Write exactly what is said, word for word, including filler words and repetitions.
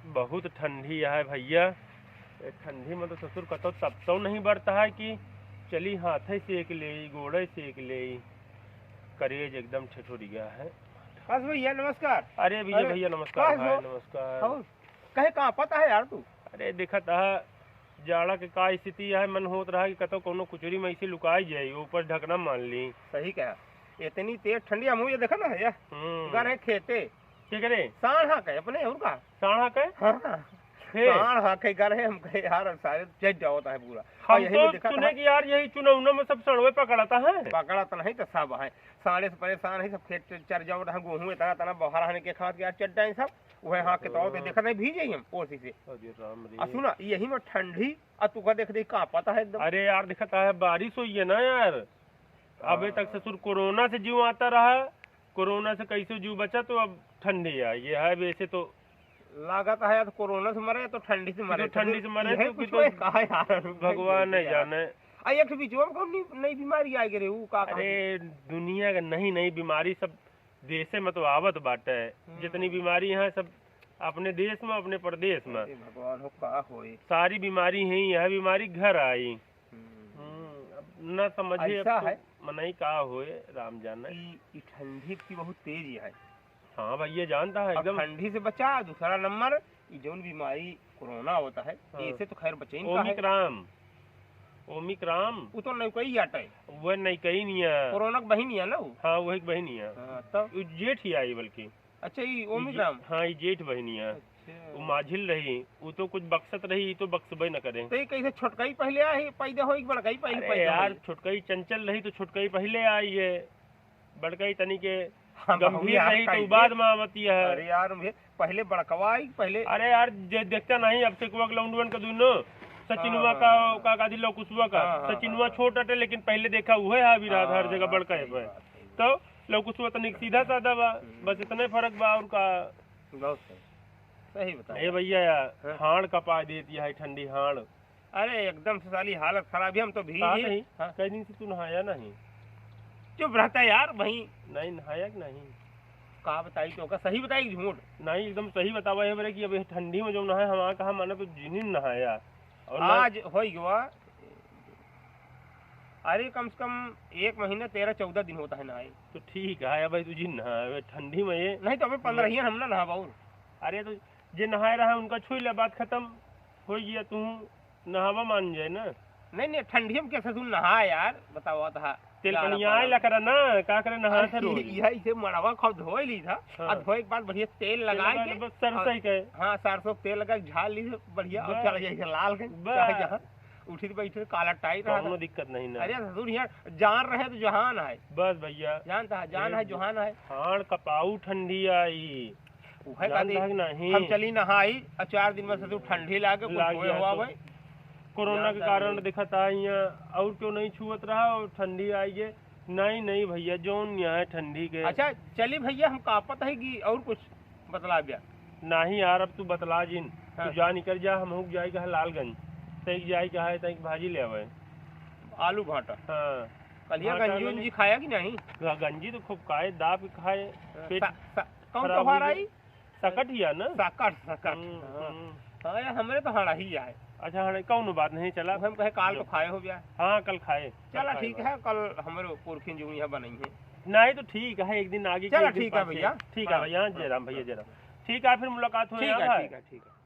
बहुत ठंडी है भैया। ए ठंडी में तो ससुर कतौ तपतौ नहीं बढ़ता है कि चली हाथे सेक लेई, गोड़े सेक लेई, करेज एकदम ठिठुरिया है। बस भैया, नमस्कार। अरे विजय अरे, भैया, नमस्कार। बस भाई, हो। नमस्कार। हो। कहे कहाँ पता है यार तू? अरे देखत है, जाड़ा के का स्थिति है, मन होत रहा कि कतौ कौनो कुचरी में ऐसे लुकाई जाई, ऊपर ढकना मान ली। सही कहा, इतनी तेज ठंडी। हम ये देखा ना भैया, हम्म। गए रहे खेते। के करे? साढ़ हाँके अपने, और का? साढ़ हाँके? हाँ। हे। साढ़ हाँके गए रहे, हम कहे, "यार, सारे जज जावत है पूरा।" हम और यही तो में देखा सुने था कि यार, यही चुनौना में सब सड़वे पकड़ता है। पकड़त नहीं तो सब है। साढ़े से परेशान है, सब खेत चर जावत है, गेहूँ इतना, इतना बहरा है के खात के यार चड्डा है सब। वह हाँ के तौर पे हाँ। देखत है, भीजे ही हम ओसी से। अरे राम रे। आ सुना, यही में ठंडी, आ तू का देख दे, कांपत है एकदम। अरे यार, देखत है, बारिश हुई है ना यार। अबे हाँ। तक ससुर कोरोना से जीव आता रहा, कोरोना से कैसे जीव बचा, तो अब ठंडी आ गई है। वैसे तो लागत है या तो कोरोना से मरे या तो ठंडी से मरे। तो ठंडी से मरे यही तो कुछ कि तो है, का है यार, भगवान नहीं यार। जाने। आ एक ठो बीचवा में कौन नई, नई बीमारी आ गई रे, वो का, का अरे, दुनिया के नई नई बीमारी सब देशे में तो आवत बाटे। हम्म। जितनी बीमारी है सब अपने देश में, अपने प्रदेश में। अरे भगवान हो, का होई? सारी बीमारी है, यह बीमारी घर आई। हम्म। हम्म, अब ना समझे अब ऐसा तो है। मनई का होए, राम जाने। ई, ई ठंडी की बहुत तेज है। हाँ भैया, जानता है अब एकदम। ठंडी से बचा, दूसरा नंबर ई जौन बीमारी कोरोना होता है, हाँ। इसे तो खैर बचे ही नहीं का है। ओमिक्रॉन, ओमिक्रॉन। वो तो नौकई आटे। वह नौकई नहीं है। कोरोना के बहिन है ना वो? हाँ, वही के बहिन है। हाँ, तब? वो जेठ ही आई बल्कि। अच्छा, ई ई जे-, ओमिक्रॉन? हाँ, ई जेठ बहिन है। अच्छा। वो माझिल रही, वो तो कुछ बक्सत रही, ई तो बक्सबे न करे। तो ये कैसे छोटकई पहले आई, पैदा होई कि बड़कई पहले अरे पैदा यार, होई? छोटकई चंचल रही तो छोटकई पहले आई है, बड़कई तनी के हाँ, गंभीर यार, रही तो कैसे? बाद में आवती है। अरे यार, मुझे पहले बड़कवा आई, पहले अरे यार, जे देखता नहीं, अब से कुआ के लौंडवन के दुनो, सचिनवा हाँ, का, हाँ। का, का दिल लौकुसवा का। हाँ, हाँ, सचिनवा हाँ। छोट अटे, लेकिन पहले देखा उहे है, अभी रात हर हाँ, जगह हाँ, बड़का है सही पे। बात, सही बात। तो लौकुसवा तनिक सीधा साधा बा, हम्म। बस इतने फर्क बा और का। बहुत सही, सही बताया। ए भैया यार, हाँ। हाड़ कपा देती है ठंडी हाड़। अरे एकदम से साली हालत खराब है, हम तो भीज का ही। नहीं? हाँ। कई दिन से तू नहाया नहीं? चुप रहता है यार भाई। नहीं नहाया कि नहीं? का बताई तो का, सही बताई कि झूठ? नहीं, एकदम सही बतावा है मेरे कि अब ये ठंडी में जो नहाए, हम कहा माना तो जिन्हीं नहाया। और ना आज हो गया, अरे कम से कम एक महीना तेरह चौदह दिन होता है नहाए। तो ठीक है भाई, तू जिन नहाए ठंडी में ये। नहीं तो अबे पंद्रह ही हम ना नहाबा और। अरे तो जे नहाए रहा उनका छुई ले, बात खत्म हो गया, तू नहावा मान जाए ना। नहीं, नहीं, ठंडिया में कैसे तू नहा यार, बतावा था। तेल जाड़ा पनिया पाला। आए ला करा ना, का करे नहा अरे, था रोज। यही से मड़वा खूब धोए ली था, हाँ। और धोए के बाद बढ़िया तेल तेल लगा लगा के, के बस सरसों और, के। हाँ, सरसों के तेल लगा के झाड़ ली, बढ़िया, और बस। चल जाए लाल के, बस। चाहे जहाँ उठी बैठे काला टाई रहा कौनो था। दिक्कत नहीं ना। अरे ससुर, यहाँ जान रहे तो जहान है। बस भैया। जानता है, जान है, एक जहान है। हाड़ कपाऊ ठंडी आई। उहे जान कहती, है कि नहीं? हम चली नहाई, और चार दिन में ससुर ठंडी लागे, कुछ लाग होए गया हुआ तो। भाई। कोरोना के जानता कारण है। देखत आई यहाँ, और क्यों नहीं छुअत रहा, और ठंडी आई है। नहीं, नहीं भैया, जौन यहाँ है ठंडी के। अच्छा, चली भैया, हम कापत है कि और कुछ बतला दिया। नहीं यार, अब तू बतला जिन। हाँ। तू जा निकल जा, हम हुक जाए कहा लालगंज। तैक जाए कहा है, तैक भाजी ले आवे। आलू भाटा। हाँ। कलिया भाटा गंजी वाले। उंजी खाया कि नहीं? ग-, गंजी तो खूब खाए, दाब खाए, हाँ, पेट सा-, सा-, कौन खराब त्योहार हो गया। आई? सकट ही है ना? सकट, सकट। हम्म, हाँ। हम्म। हाँ यार, हमरे तो हड़ा ही है। अच्छा, हड़ा, कौनो बात नहीं, चला। हम कहे काल जो। तो खाए हो गया। हाँ, कल खाए। चला, कल खाए ठीक बात। है, कल हमरे पुरखिन जो यहाँ बनई है। नहीं तो ठीक है, एक दिन आगे चला, के, एक दिन ठीक है पाछे। भैया। ठीक है हाँ, भैया, हाँ, जय हाँ, राम भैया, हाँ। जय राम। ठीक है, फिर मुलाकात हो ठीक है, ठीक है, ठीक है।